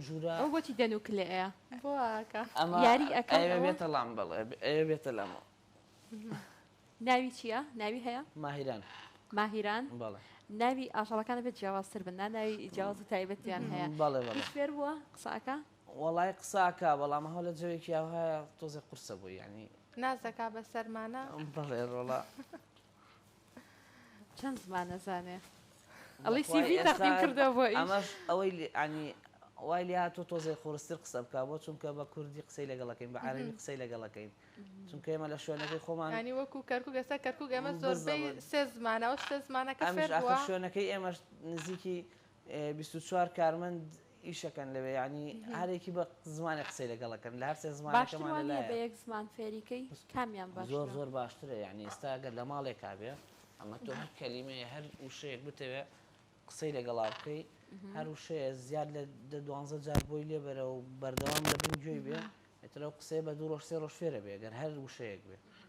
ژوورە. ئەوە بۆچی دەنووک لێیە؟ بۆ ئەکا. ئەمە یاری ئەکات ئەیەوێ ئەوە؟ بێتە لام بەڵێ ئەیەوێ بێتە لامەوە. ناوی چییە؟ ناوی هەیە؟ ماهیران. ماهیران؟ بەڵێ. ناوی ئاژەڵەکان ئەبێت جیاوازتر بن نا ناوی جیاواز و تایبەتیان هەیە. بەڵێ بەڵێ. هیچ فێر بووە؟ قسە ئەکا؟ وەڵای قسە ئەکا بەڵام ئەوە لە جەوێکی ئاوهایە تۆزێ قورسە بۆی یانی. ناز ئەکا بە سەرمانا؟ بەڵێ ڕۆڵە. چەند زمان ئەزانێ؟ ئەڵێی سیڤی تەقدیم کردووە بۆ ئیش. ئەمەش ئەوەی یانی وای لێ هاتووە تۆزێ قورستر قسە بکا بۆ چونکە بە کوردی قسەی لەگەڵ ئەکەین بە عەرەبی قسەی لەگەڵ ئەکەین چونکە ئێمە لە شوێنەکەی خۆمان یانی وەکوو کەرکووک ئێستا کەرکووک ئێمە زۆربەی سێ زمانە ئەو سێ زمانەکە ئەمیش فێر ئاخر بووە. شوێنەکەی ئێمەش نزیکی 24 کارمەند ئیشەکەن لەوێ یانی هەرێکی بە زمانێک قسەی لەگەڵ ئەکەن لە هەر سێ باشتر زمانەکەمان وا نییە لەلایە. بە یەک زمان فێری کەی؟ کامیان زۆر باشترە؟ زۆر باشترە یانی ئێستا گەر لە ماڵێکا بێ ئەمە تۆ هەر کەلیمەیە هەر وشەیەک بتەوێ قسەی لەگەڵا بکەی هەر وشەیە زیاد لە دە دوانزە جار بۆی لێبەرە و بەردەوام لە بن گوێی بێ ئیتر ئەو قسەیە بە دوو ڕۆژ سێ ڕۆژ فێرە بێ گەر هەر وشەیەک بێ.